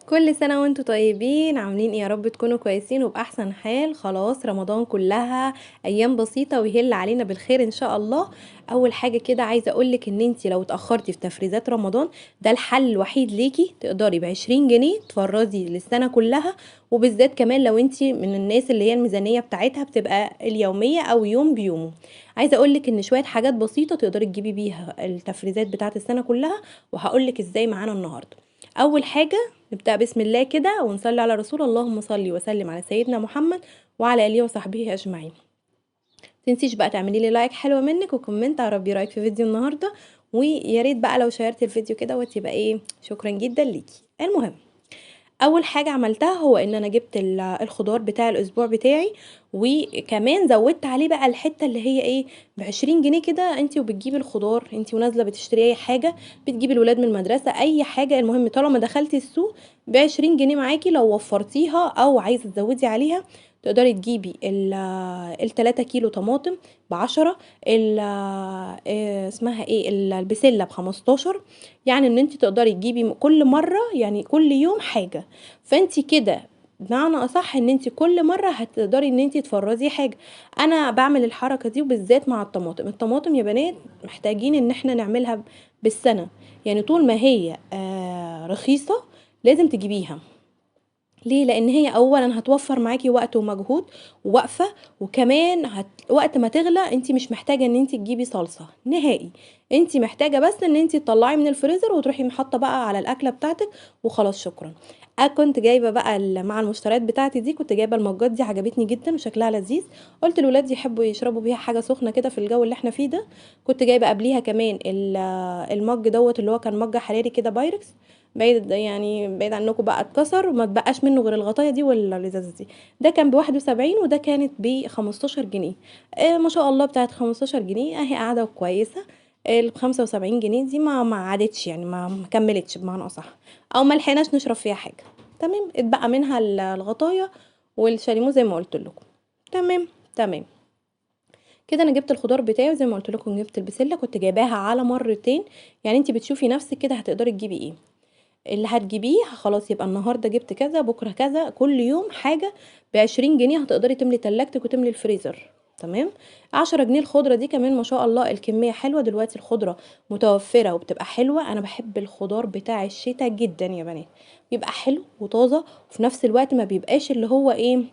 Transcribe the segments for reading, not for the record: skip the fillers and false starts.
كل سنة وانتم طيبين، عاملين ايه؟ يا رب تكونوا كويسين وبأحسن حال. خلاص رمضان كلها ايام بسيطة ويهل علينا بالخير ان شاء الله. اول حاجة كده عايزة اقولك ان انتي لو اتأخرتي في تفريزات رمضان ده الحل الوحيد ليكي، تقدري ب20 جنيه تفرزي للسنة كلها، وبالذات كمان لو انتي من الناس اللي هي الميزانية بتاعتها بتبقى اليومية او يوم بيومه. عايزة اقولك ان شوية حاجات بسيطة تقدري تجيبي بيها التفريزات بتاعت السنة كلها، وهقولك ازاي معانا النهاردة. اول حاجة نبدأ بسم الله كده ونصلي على رسول الله، اللهم صل وسلم على سيدنا محمد وعلى آله وصحبه أجمعين. متنسيش بقى تعملي لي like حلوة منك و comment عرفي رأيك في فيديو النهاردة، ويا ريت بقى لو شيرتي الفيديو كده وتبقى ايه، شكرا جدا ليكي. المهم اول حاجة عملتها هو ان انا جبت الخضار بتاع الاسبوع بتاعي، وكمان زودت عليه بقى الحتة اللي هي ايه ب20 جنيه كده. انتي وبتجيبي الخضار، انتي ونازلة بتشتري اي حاجة، بتجيبي الولاد من المدرسة اي حاجة، المهم طالما دخلتي السوق ب20 جنيه معاكي، لو وفرتيها او عايزة تزودي عليها تقدري تجيبي ال3 كيلو طماطم ب10، اسمها ايه، البسلة ب15. يعني ان انت تقدري تجيبي كل مرة، يعني كل يوم حاجة. فانت كده بمعنى اصح ان انت كل مرة هتقدري ان انت تفرزي حاجة. انا بعمل الحركة دي وبالذات مع الطماطم. الطماطم يا بنات محتاجين ان احنا نعملها بالسنة، يعني طول ما هي رخيصة لازم تجيبيها. ليه؟ لان هي اولا هتوفر معاكي وقت ومجهود ووقفه، وكمان وقت ما تغلى انت مش محتاجه ان انت تجيبي صلصه نهائي، انت محتاجه بس ان انت تطلعي من الفريزر وتروحي محطه بقى على الاكلة بتاعتك وخلاص، شكرا. كنت جايبه بقى مع المشتريات بتاعتي دي كنت جايبه المجات دي، عجبتني جدا وشكلها لذيذ، قلت الولاد يحبوا يشربوا بيها حاجة سخنة كده في الجو اللي احنا فيه ده. كنت جايبه قبليها كمان المج دوت اللي هو كان مج حراري كده بايركس، بعيد يعني بعيد عنكم بقى، اتكسر وما اتبقاش منه غير الغطايه دي والازازه دي. ده كان ب71 وده كانت ب15 جنيه. ما شاء الله بتاعت 15 جنيه اهي قاعدة كويسة. ال 75 جنيه دي ما عادتش، يعني ما كملتش بمعنى اصح، او ما لحقناش نشرب فيها حاجة. تمام، اتبقى منها الغطايه والشاليمو زي ما قلت لكم. تمام تمام كده انا جبت الخضار بتاعي زي ما قلت لكم. جبت البسله كنت جايباها على مرتين، يعني انت بتشوفي نفسك كده هتقدري تجيبي ايه اللي هتجيبيه. خلاص يبقى النهارده جبت كذا، بكره كذا، كل يوم حاجة ب20 جنيه هتقدري تملي تلاجتك وتملي الفريزر. تمام، 10 جنيه الخضرة دي كمان ما شاء الله الكمية حلوة. دلوقتي الخضرة متوفرة وبتبقى حلوة. انا بحب الخضار بتاع الشتاء جدا يا بنات، بيبقى حلو وطازه، وفي نفس الوقت ما بيبقاش اللي هو ايه،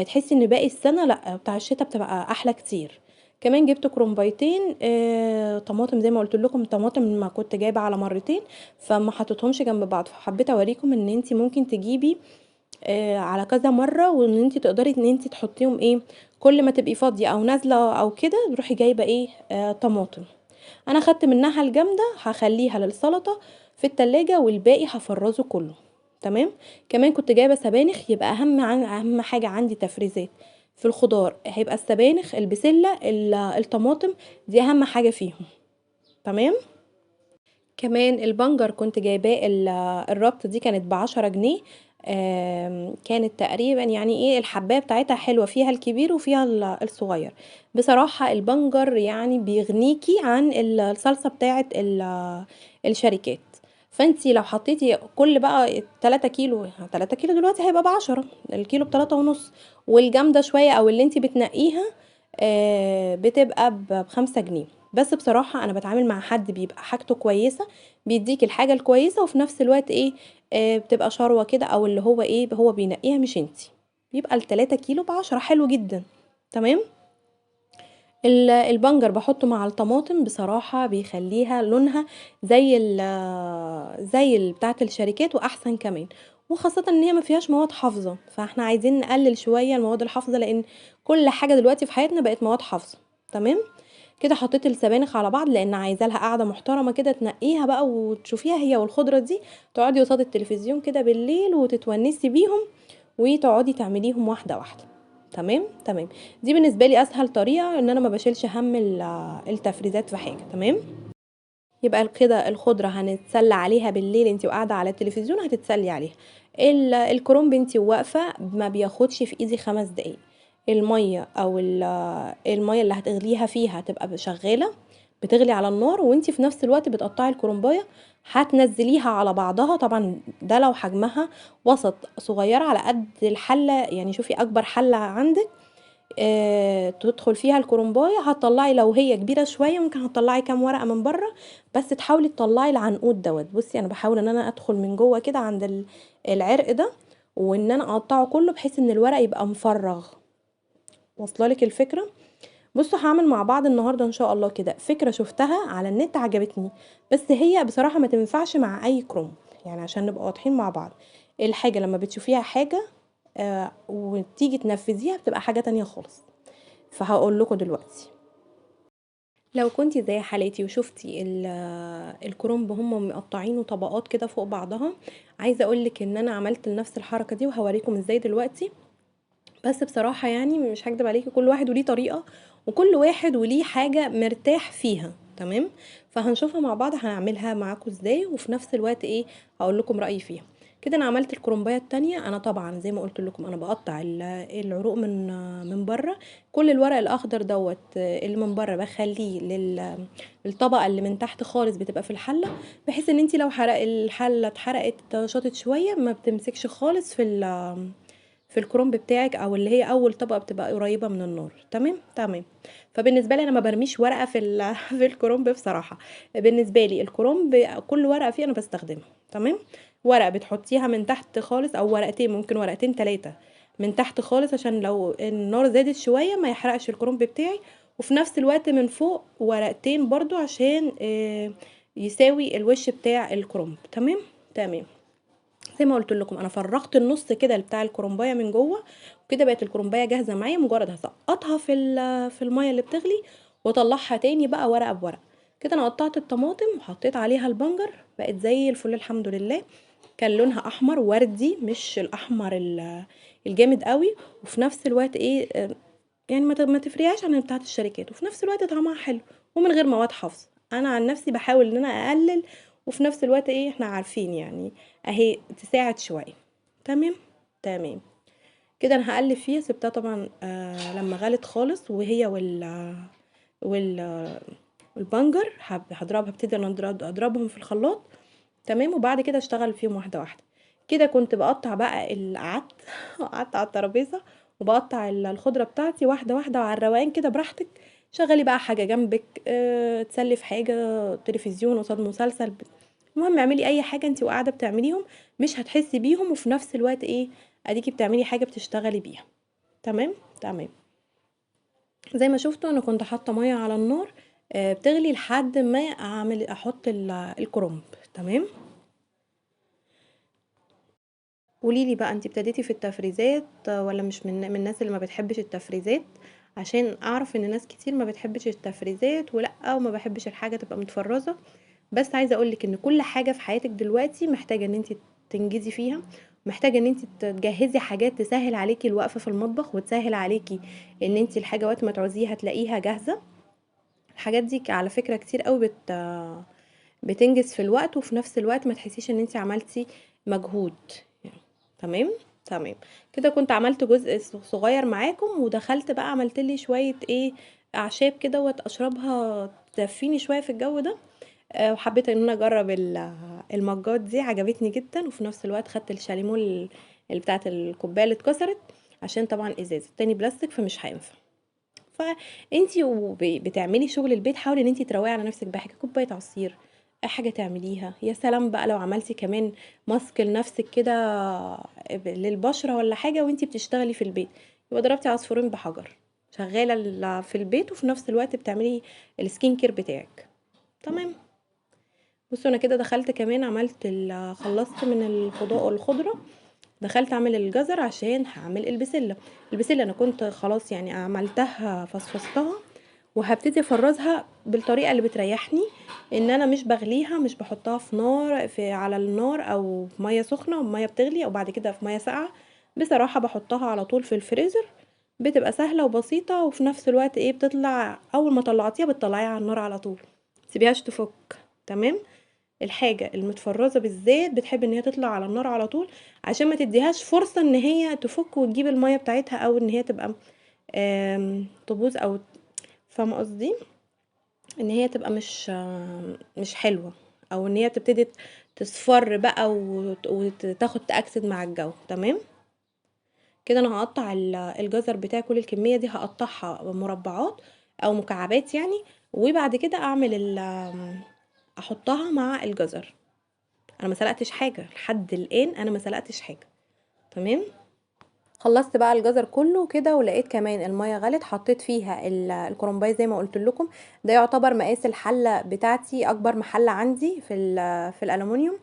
تحسي ان باقي السنة، لا بتاع الشتاء بتبقى احلى كتير. كمان جبت كرنبايتين، طماطم زي ما قلت لكم. طماطم ما كنت جايبه على مرتين فما حطيتهمش جنب بعض، فحبيت اوريكم ان انتي ممكن تجيبي على كذا مرة، وان انتي تقدري ان انتي تحطيهم ايه كل ما تبقي فاضية او نازله او كده تروحي جايبه ايه، طماطم. انا خدت منها الجامدة هخليها للسلطة في التلاجة والباقي هفرزه كله. تمام، كمان كنت جايبه سبانخ. يبقى اهم حاجة عندي تفريزات في الخضار هيبقى السبانخ، البسله، الطماطم، دي اهم حاجة فيهم. تمام، كمان البنجر كنت جايباه الربط دي كانت ب10 جنيه. كانت تقريبا يعني ايه الحبايه بتاعتها حلوة، فيها الكبير وفيها الصغير. بصراحة البنجر يعني بيغنيكي عن الصلصه بتاعت الشركات. فانتي لو حطيتي كل بقى 3 كيلو، 3 كيلو دلوقتي هيبقى ب10، الكيلو بتلاتة ونص، والجامدة شوية او اللي انتي بتنقيها، بتبقى ب5 جنيه. بس بصراحة انا بتعامل مع حد بيبقى حاجته كويسة، بيديك الحاجة الكويسة، وفي نفس الوقت ايه، بتبقى شروة كده، او اللي هو ايه هو بينقيها مش انتي. بيبقى التلاتة كيلو ب10، حلو جدا. تمام، البنجر بحطه مع الطماطم، بصراحة بيخليها لونها زي بتاعة الشركات واحسن كمان، وخاصة ان هي ما فيهاش مواد حافظة، فاحنا عايزين نقلل شوية المواد الحافظة لان كل حاجة دلوقتي في حياتنا بقت مواد حافظة. تمام كده حطيت السبانخ على بعض لان عايزة لها قاعدة محترمة كده تنقيها بقى وتشوفيها هي والخضرة دي، تقعدي قصاد التلفزيون كده بالليل وتتونسي بيهم وتقعدي تعمليهم واحدة واحدة. تمام تمام، دي بالنسبة لي اسهل طريقة ان انا ما بشيلش هم التفريزات في حاجة. تمام، يبقى كده الخضرة هنتسلى عليها بالليل، انتي وقاعدة على التلفزيون هتتسلي عليها. الكرنب انتي واقفة ما بياخدش في ايدي 5 دقايق. المية او المية اللي هتغليها فيها هتبقى شغالة، بتغلي على النار وانتي في نفس الوقت بتقطعي الكرنبايه، هتنزليها على بعضها. طبعا ده لو حجمها وسط صغيرة على قد الحلة، يعني شوفي اكبر حله عندك تدخل فيها الكرنبايه. هتطلعي لو هي كبيرة شوية ممكن هتطلعي كام ورقة من بره، بس تحاولي تطلعي العنقود دوت. بصي انا بحاول ان انا ادخل من جوه كده عند العرق ده، وان انا اقطعه كله بحيث ان الورق يبقى مفرغ. واصله لك الفكرة؟ بصوا هعمل مع بعض النهارده ان شاء الله كده فكرة شفتها على النت عجبتني، بس هي بصراحة ما تنفعش مع اي كرنب، يعني عشان نبقى واضحين مع بعض. الحاجة لما بتشوفيها حاجة وتيجي تنفذيها بتبقى حاجة تانية خالص، فهقول لكم دلوقتي. لو كنتي زي حالاتي وشفتي الكرنب هم مقطعينه طبقات كده فوق بعضها، عايزه اقول لك ان انا عملت نفس الحركة دي وهوريكم ازاي دلوقتي. بس بصراحة يعني مش هكدب عليكي، كل واحد وليه طريقه وكل واحد وليه حاجة مرتاح فيها، تمام؟ فهنشوفها مع بعض، هنعملها معاكم ازاي، وفي نفس الوقت ايه هقول لكم رايي فيها. كده انا عملت الكرنبايه التانية. انا طبعا زي ما قلت لكم انا بقطع العروق من بره، كل الورق الاخضر دوت اللي من بره بخليه للطبقة اللي من تحت خالص بتبقى في الحلة، بحيث ان انتي لو حرق الحلة اتحرقت شاطت شوية ما بتمسكش خالص في الكرنب بتاعك، او اللي هي اول طبقه بتبقى قريبه من النار. تمام تمام. فبالنسبه لي انا ما برميش ورقة في الكرنب بصراحة. بالنسبة لي الكرنب كل ورقة فيه انا بستخدمها، تمام؟ ورقة بتحطيها من تحت خالص، او ورقتين، ممكن ورقتين 3 من تحت خالص، عشان لو النار زادت شوية ما يحرقش الكرنب بتاعي، وفي نفس الوقت من فوق ورقتين برضو عشان يساوي الوش بتاع الكرنب. تمام تمام. زي ما قلت لكم انا فرغت النص كده بتاع الكرنبايه من جوه، وكده بقت الكرنبايه جاهزة معايا. مجرد هسقطها في المية اللي بتغلي واطلعها تاني بقى ورقة بورقه. كده انا قطعت الطماطم وحطيت عليها البنجر، بقت زي الفل الحمد لله. كان لونها احمر وردي، مش الاحمر الجامد قوي، وفي نفس الوقت ايه يعني ما تفرقهاش عن بتاعه الشركات، وفي نفس الوقت طعمها حلو ومن غير مواد حافظه. انا عن نفسي بحاول ان انا اقلل، وفي نفس الوقت ايه احنا عارفين يعني اهي تساعد شوية. تمام تمام. كده انا هقلب فيها. سبتها طبعا لما غلت خالص، وهي وال والبنجر هضربها، ابتدي انا اضربهم في الخلاط، تمام؟ وبعد كده اشتغل فيهم واحدة واحدة. كده كنت بقطع بقى قعدت على الترابيزة وبقطع الخضرة بتاعتي واحدة واحدة وعلى الروقان كده براحتك. شغلي بقى حاجة جنبك، تسلي في حاجة، تلفزيون قصاد مسلسل، المهم اعملي اي حاجة انت وقاعدة بتعمليهم مش هتحسي بيهم، وفي نفس الوقت ايه اديكي بتعملي حاجة بتشتغلي بيها. تمام تمام. زي ما شفتوا انا كنت حاطه مية على النار بتغلي لحد ما اعمل احط الكرنب. تمام. قوليلي بقى انت ابتديتي في التفريزات ولا مش من الناس اللي ما بتحبش التفريزات؟ عشان اعرف ان ناس كتير ما بتحبش التفريزات، ولا وما بحبش الحاجة تبقى متفرزه. بس عايزه اقولك ان كل حاجة في حياتك دلوقتي محتاجه ان انت تنجزي فيها، محتاجه ان انت تجهزي حاجات تسهل عليكي الوقفة في المطبخ، وتسهل عليكي ان انت الحاجة وقت ما تعوزيها تلاقيها جاهزة. الحاجات دي على فكرة كتير قوي بتنجز في الوقت، وفي نفس الوقت ما تحسيش ان انت عملتي مجهود. تمام تمام. كده كنت عملت جزء صغير معاكم، ودخلت بقى عملت لي شوية ايه اعشاب كده واشربها تدفيني شوية في الجو ده. وحبيت ان انا اجرب المجات دي، عجبتني جدا. وفي نفس الوقت خدت الشاليمو اللي بتاعت الكوباية اللي اتكسرت، عشان طبعا ازاز التاني بلاستيك فمش هينفع. فانتي وبتعملي شغل البيت حاولي ان انتي تروقي على نفسك بحاجة، كوباية عصير، اي حاجة تعمليها. يا سلام بقى لو عملتي كمان ماسك لنفسك كده للبشره ولا حاجة وانتي بتشتغلي في البيت، يبقى ضربتي عصفورين بحجر، شغالة في البيت وفي نفس الوقت بتعملي ال skin care بتاعك. تمام. بصوا انا كده دخلت كمان عملت خلصت من الخضار والخضره، دخلت اعمل الجزر عشان هعمل البسله. البسله انا كنت خلاص يعني عملتها فصفصتها، وهبتدي افرزها بالطريقة اللي بتريحني، ان انا مش بغليها، مش بحطها في نار في على النار او في مية سخنة ومية بتغلي او بعد كده في مية ساقعه. بصراحة بحطها على طول في الفريزر، بتبقى سهلة وبسيطة، وفي نفس الوقت ايه بتطلع اول ما طلعتيها بتطلعيها على النار على طول، متسيبيهاش تفك. تمام. الحاجة المتفرزه بالذات بتحب ان هي تطلع على النار على طول، عشان ما تديهاش فرصة ان هي تفك وتجيب المية بتاعتها، او ان هي تبقى تبوظ، او فاهمه قصدي. ان هي تبقى مش حلوة، او ان هي تبتدي تصفر بقى وتاخد تأكسد مع الجو. تمام كده انا هقطع الجزر بتاعي، كل الكمية دي هقطعها مربعات او مكعبات يعني، وبعد كده احطها مع الجزر. انا ما سلقتش حاجة لحد الان، انا ما سلقتش حاجة. تمام، خلصت بقى الجزر كله كده، ولقيت كمان المية غلت، حطيت فيها الكرنبايه زي ما قلت لكم. ده يعتبر مقاس الحلة بتاعتي، اكبر محله عندي في الالومنيوم،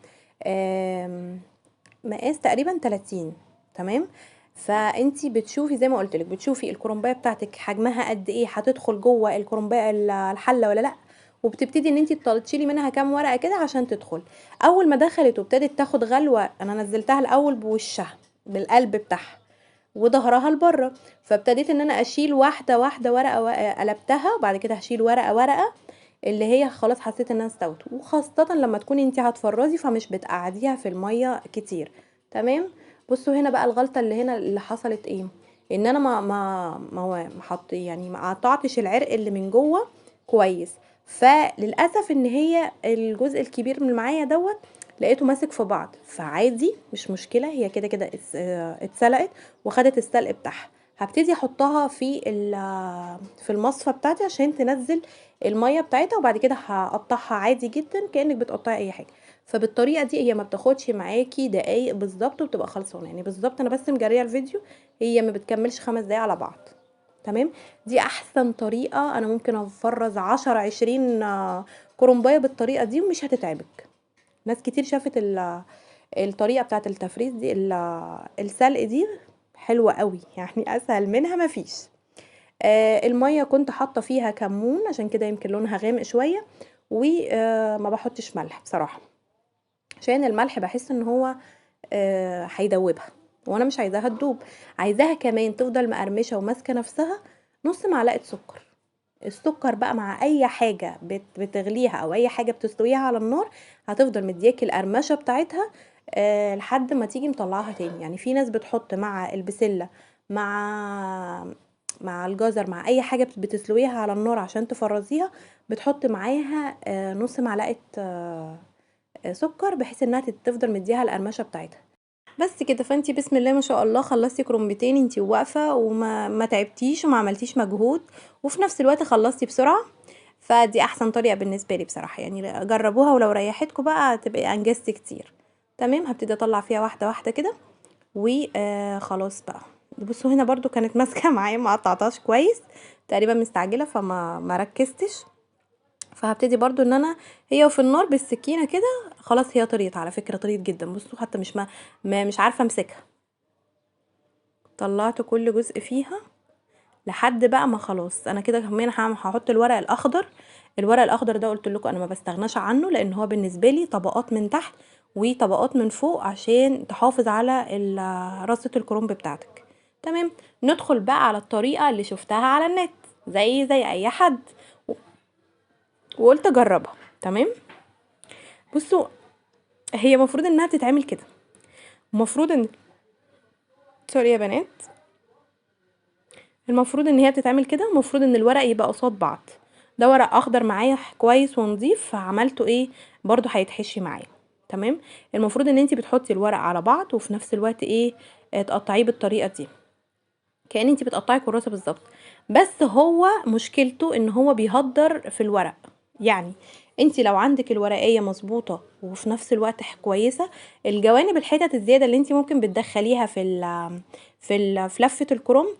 مقاس تقريبا 30. تمام، فانتي بتشوفي زي ما قلت لك، بتشوفي الكرنبايه بتاعتك حجمها قد ايه، هتدخل جوه الكرنبايه الحلة ولا لا، وبتبتدي ان انتي تشيلي منها كام ورقة كده عشان تدخل. اول ما دخلت وابتدت تاخد غلوه، انا نزلتها الاول بوشها بالقلب بتاعها وظهرها لبره، فابتديت ان انا اشيل واحدة واحدة ورقة قلبتها، وبعد كده هشيل ورقة ورقة اللي هي خلاص حسيت انها استوت. وخاصة لما تكوني انتي هتفرزي فمش بتقعديها في المية كتير. تمام، بصوا هنا بقى الغلطة اللي هنا اللي حصلت ايه، ان انا ما ما ما ما حط يعني ما قطعتش العرق اللي من جوه كويس، فللاسف ان هي الجزء الكبير من معايا دوت لقيته ماسك في بعض، فعادي مش مشكلة، هي كده كده اتسلقت وخدت السلق بتاعها. هبتدي احطها في المصفى بتاعتي عشان تنزل المية بتاعتها، وبعد كده هقطعها عادي جدا كانك بتقطعي اي حاجة. فبالطريقه دي هي ما بتاخدش معاكي دقايق بالظبط وبتبقى خلصانه، يعني بالظبط انا بس مجريه الفيديو، هي ما بتكملش 5 دقايق على بعض. تمام، دي احسن طريقه، انا ممكن افرز 10 20 كرنبايه بالطريقة دي ومش هتتعبك. ناس كتير شافت الطريقة بتاعت التفريز دي، السلق دي حلوة قوي، يعني اسهل منها مفيش. المية كنت حاطه فيها كمون عشان كده يمكن لونها غامق شوية، وما بحطش ملح بصراحة عشان الملح بحس ان هو هيدوبها، وانا مش عايزاها تدوب، عايزاها كمان تفضل مقرمشه وماسكه نفسها. نص معلقه سكر، السكر بقى مع اي حاجة بتغليها او اي حاجة بتستويها على النار هتفضل مدياكي القرمشه بتاعتها لحد ما تيجي مطلعاها تاني. يعني في ناس بتحط مع البسله مع الجزر مع اي حاجة بتسلقيها على النار عشان تفرزيها، بتحط معاها نص معلقه سكر بحيث انها تفضل مديها القرمشه بتاعتها. بس كده. فانتي بسم الله ما شاء الله خلصتي كرنبتين انتي واقفة وما ما تعبتيش وما عملتيش مجهود، وفي نفس الوقت خلصتي بسرعة. فدي احسن طريقه بالنسبة لي بصراحة، يعني جربوها ولو ريحتكم بقى تبقي انجزتي كتير. تمام، هبتدي اطلع فيها واحدة واحدة كده وخلاص بقى. بصوا هنا برضو كانت ماسكه معايا، ما قطعتهاش كويس، تقريبا مستعجلة فما ما ركزتش. فهبتدي برضو ان انا هي وفي النار بالسكينة كده، خلاص هي طريت على فكرة، طريت جدا. بصوا حتى مش ما مش عارفه امسكها. طلعت كل جزء فيها لحد بقى ما خلاص انا كده كمان هحط الورق الاخضر. الورق الاخضر ده قلت لكم انا ما بستغناش عنه، لان هو بالنسبة لي طبقات من تحت وطبقات من فوق عشان تحافظ على رصه الكرنب بتاعتك. تمام، ندخل بقى على الطريقة اللي شفتها على النت زي اي حد وقلت اجربها. تمام، بصوا هي مفروض انها تتعمل كده، المفروض ان sorry يا بنات، المفروض ان هي بتتعمل كده، المفروض ان الورق يبقى قصاد بعض. ده ورق اخضر معايا كويس ونظيف، فعملته ايه برضو هيتحشي معايا. تمام، المفروض ان انتي بتحطي الورق على بعض وفي نفس الوقت ايه تقطعيه بالطريقة دي كأن انتي بتقطعي كراسة بالظبط. بس هو مشكلته ان هو بيهدر في الورق، يعني انتي لو عندك الورقية مظبوطة وفي نفس الوقت كويسة، الجوانب الحتت الزيادة اللي انتي ممكن بتدخليها في لفه الكرنب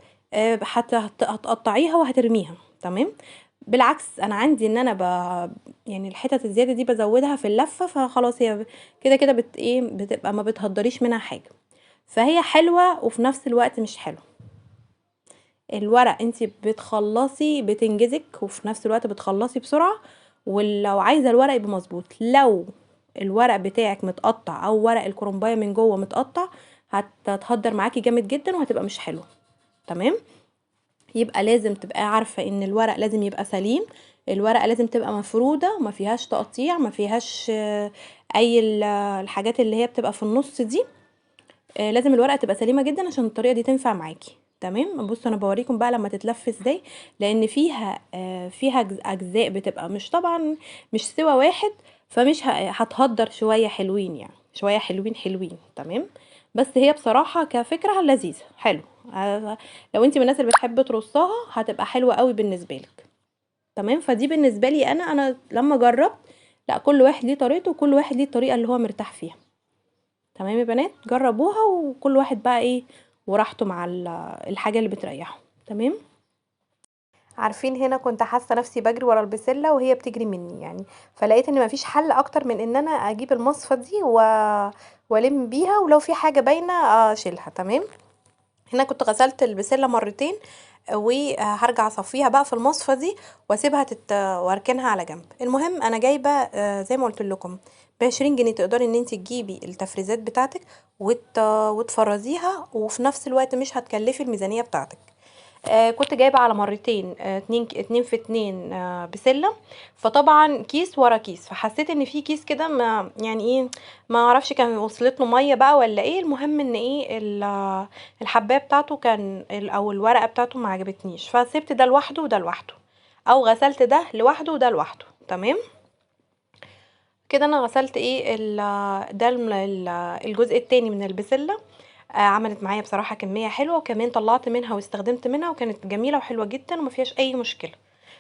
هتقطعيها وهترميها. تمام، بالعكس انا عندي ان انا يعني الحتت الزيادة دي بزودها في اللفة، فخلاص هي كده كده ايه بتبقى ما بتهدريش منها حاجة، فهي حلوة وفي نفس الوقت مش حلوة. الورق انتي بتخلصي بتنجزك وفي نفس الوقت بتخلصي بسرعة، ولو عايزه الورق يبقى مظبوط. لو الورق بتاعك متقطع او ورق الكرنبايه من جوه متقطع هتتهدر معاكي جامد جدا وهتبقى مش حلوة. تمام، يبقى لازم تبقى عارفه ان الورق لازم يبقى سليم، الورقة لازم تبقى مفروده وما فيهاش تقطيع، ما فيهاش اي الحاجات اللي هي بتبقى في النص دي، لازم الورقة تبقى سليمة جدا عشان الطريقة دي تنفع معاكي. تمام. بصوا انا بوريكم بقى لما تتلف ازاي، لان فيها اجزاء بتبقى مش طبعا مش سوى واحد، فمش هتهدر شوية حلوين، يعني شوية حلوين حلوين. تمام. بس هي بصراحة كفكرة لذيذة حلو، لو انت من الناس اللي بتحب ترصها هتبقى حلوة قوي بالنسبة لك. تمام. فدي بالنسبة لي انا لما جربت، لا كل واحد ليه طريقته وكل واحد ليه الطريقة اللي هو مرتاح فيها. تمام يا بنات، جربوها وكل واحد بقى ايه وراحته مع الحاجة اللي بتريحه. تمام. عارفين هنا كنت حاسه نفسي بجري ورا البسله وهي بتجري مني يعني، فلقيت ان مفيش حل اكتر من ان انا اجيب المصفى دي والم بيها، ولو في حاجة باينة اشيلها. تمام. هنا كنت غسلت البسله مرتين وهرجع اصفيها بقى في المصفى دي واسيبها واركنها على جنب. المهم انا جايبه، زي ما قلت لكم ب20 جنيه تقدري ان انت تجيبي التفريزات بتاعتك وتفرزيها، وفي نفس الوقت مش هتكلفي الميزانية بتاعتك. كنت جايبه على مرتين، 2 في 2، بسلة، فطبعا كيس ورا كيس، فحسيت ان في كيس كده ما يعني ايه، ما اعرفش كان وصلت له مية بقى ولا ايه. المهم ان ايه الحبايه بتاعته كان او الورقة بتاعته ما عجبتنيش، فسبت ده لوحده وده لوحده، او غسلت ده لوحده وده لوحده. تمام كده. انا غسلت ايه ده الجزء التاني من البسله، عملت معايا بصراحة كمية حلوة، وكمان طلعت منها واستخدمت منها وكانت جميلة وحلوه جدا وما فيهاش اي مشكلة.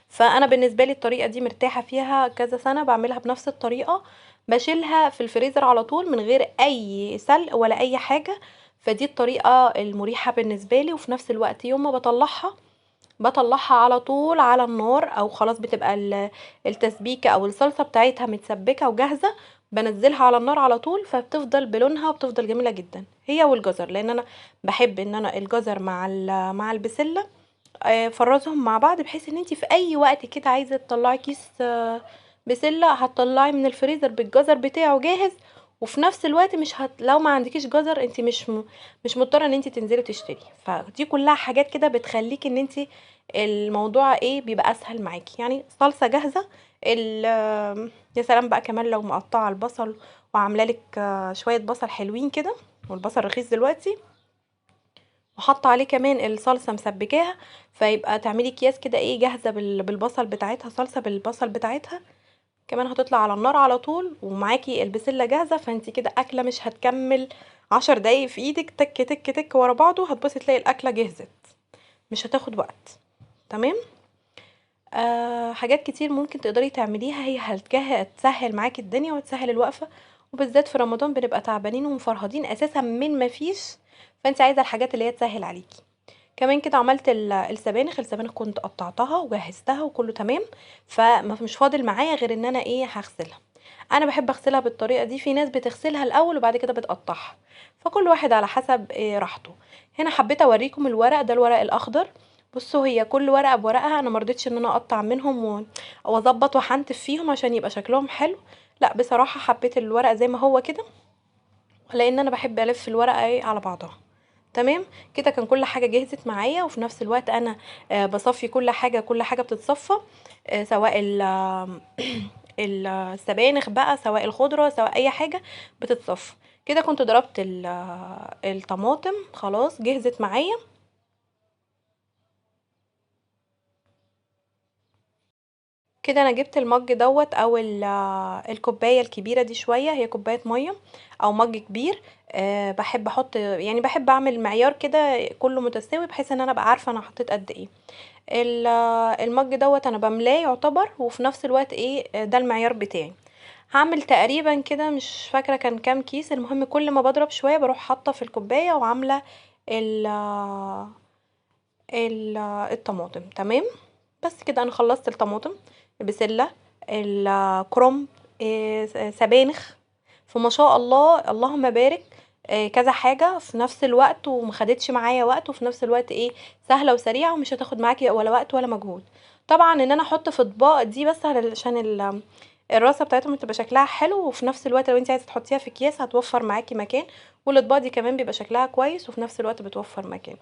فانا بالنسبة لي الطريقة دي مرتاحة فيها كذا سنة بعملها بنفس الطريقة، بشيلها في الفريزر على طول من غير اي سلق ولا اي حاجة، فدي الطريقة المريحة بالنسبة لي. وفي نفس الوقت يوم ما بطلعها على طول على النار، او خلاص بتبقى التسبيكه او الصلصه بتاعتها متسبكه وجاهزة، بنزلها على النار على طول، فبتفضل بلونها وبتفضل جميلة جدا هي والجزر، لان انا بحب ان انا الجزر مع البسله، فرزهم مع بعض، بحيث ان انتي في اي وقت كده عايزه تطلعي كيس، بسلة هتطلعي من الفريزر بالجزر بتاعه جاهز. وفي نفس الوقت لو ما عندكيش جزر انتي مش مضطرة ان انتي تنزلي تشتري. فدي كلها حاجات كده بتخليكي ان انتي الموضوع ايه بيبقى اسهل معاكي، يعني صلصه جاهزة. يا سلام بقى كمان لو مقطعه البصل وعامله لك، شوية بصل حلوين كده، والبصل رخيص دلوقتي، وحاطه عليه كمان الصلصه مسبكاها، فيبقى تعملي اكياس كده ايه جاهزة بالبصل بتاعتها، صلصه بالبصل بتاعتها كمان هتطلع على النار على طول، ومعاكي البسله جاهزة. فانتي كده اكله مش هتكمل 10 دقايق في ايدك، تك تك تك ورا بعضه، هتبصي تلاقي الاكلة جهزت، مش هتاخد وقت. تمام. حاجات كتير ممكن تقدري تعمليها، هي هتسهل معاكي الدنيا وتسهل الوقفة، وبالذات في رمضان بنبقى تعبانين ومفرهدين اساسا من ما فيش، فانت عايزه الحاجات اللي هي تسهل عليكي. كمان كده عملت السبانخ، السبانخ كنت قطعتها وجهزتها وكله تمام، فمش فاضل معايا غير ان انا ايه هغسلها. انا بحب اغسلها بالطريقة دي، في ناس بتغسلها الاول وبعد كده بتقطعها، فكل واحد على حسب إيه راحته. هنا حبيت اوريكم الورق ده، الورق الاخضر. بصوا هي كل ورقة بورقها، انا ما رضيتش ان انا اقطع منهم واظبط واحنتف فيهم عشان يبقى شكلهم حلو، لا بصراحة حبيت الورق زي ما هو كده، لان انا بحب الف الورقة ايه على بعضها. تمام كده كان كل حاجة جهزت معايا، وفي نفس الوقت انا، بصفي كل حاجة، كل حاجة بتتصفى، سواء السبانخ بقى، سواء الخضرة، سواء اي حاجة بتتصفى. كده كنت ضربت الطماطم، خلاص جهزت معايا. كده انا جبت المج دوت او الكوباية الكبيرة دي شوية، هي كوباية مية او مج كبير، بحب احط، يعني بحب اعمل معيار كده كله متساوي، بحيث ان انا ابقى عارفه انا حطيت قد ايه. المج دوت انا بملاه يعتبر، وفي نفس الوقت ايه ده المعيار بتاعي. هعمل تقريبا كده مش فاكره كان كام كيس، المهم كل ما بضرب شوية بروح حاطه في الكوباية وعامله الطماطم. تمام بس كده انا خلصت الطماطم، البسله، الكرنب، سبانخ، فما شاء الله اللهم بارك، كذا حاجة في نفس الوقت، وما خدتش معايا وقت، وفي نفس الوقت ايه سهلة وسريعة، ومش هتاخد معاكي ولا وقت ولا مجهود. طبعا ان انا احط في اطباق دي بس علشان الراسه بتاعتهم تبقى شكلها حلو، وفي نفس الوقت لو انت عايزه تحطيها في اكياس هتوفر معاكي مكان، والاطباق دي كمان بيبقى شكلها كويس وفي نفس الوقت بتوفر مكان.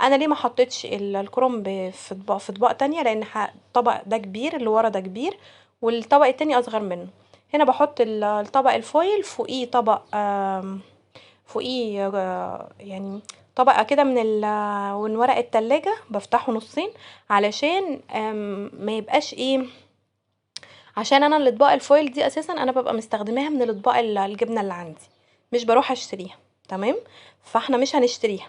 انا ليه ما حطيتش الكرنب في اطباق تانية؟ لان الطبق ده كبير، اللي ورا ده كبير، والطبق التاني اصغر منه. هنا بحط الطبق الفويل فوقيه طبق، فوقيه، يعني طبقه كده من ورق التلاجة، بفتحه نصين علشان ما يبقاش ايه، عشان انا الاطباق ال foil دي اساسا انا ببقى مستخدماها من الاطباق الجبنة اللي عندي، مش بروح اشتريها. تمام، فاحنا مش هنشتريها.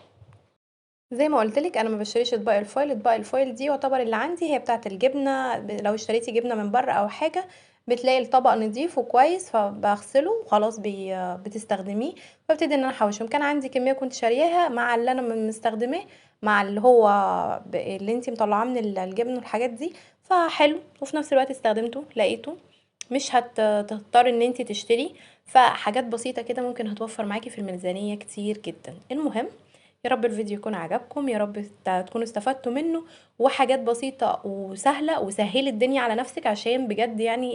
زي ما قلت لك انا ما بشتريش اطباق ال foil، اطباق ال foil دي يعتبر اللي عندي هي بتاعه الجبنة. لو اشتريتي جبنه من بره او حاجة بتلاقي الطبق نظيف وكويس، فبغسله وخلاص بتستخدميه. فابتدي ان انا احوشهم. كان عندي كمية كنت شارياها مع اللي انا مستخدماه مع اللي هو اللي انتي مطلعاه من الجبن والحاجات دي، فحلو. وفي نفس الوقت استخدمته لقيته مش هتضطر ان انتي تشتري. فحاجات بسيطة كده ممكن هتوفر معاكي في الميزانية كتير جدا. المهم يا رب الفيديو يكون عجبكم، يا رب تكونوا استفدتوا منه، وحاجات بسيطة وسهلة، وسهلي الدنيا على نفسك، عشان بجد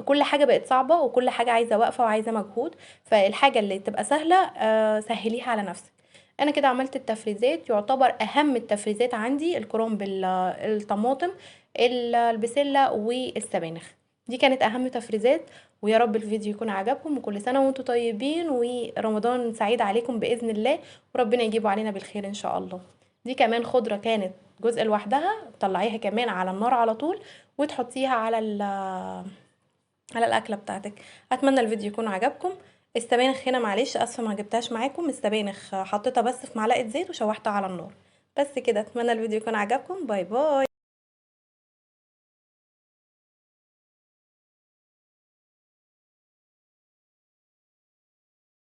كل حاجة بقت صعبة وكل حاجة عايزة وقفة وعايزة مجهود. فالحاجة اللي تبقى سهلة، سهليها على نفسك. انا كده عملت التفريزات، يعتبر اهم التفريزات عندي الكرنب، الطماطم، البسلة والسبانخ، دي كانت اهم تفريزات. ويا رب الفيديو يكون عجبكم، وكل سنة وانتم طيبين، ورمضان سعيد عليكم بإذن الله، وربنا يجيبه علينا بالخير إن شاء الله. دي كمان خضرة كانت جزء لوحدها، طلعيها كمان على النار على طول وتحطيها على الأكلة بتاعتك. أتمنى الفيديو يكون عجبكم. السبانخ هنا معلش أسفة ما جبتهاش معاكم، السبانخ حطيتها بس في معلقة زيت وشوحتها على النار بس كده. أتمنى الفيديو يكون عجبكم. bye bye.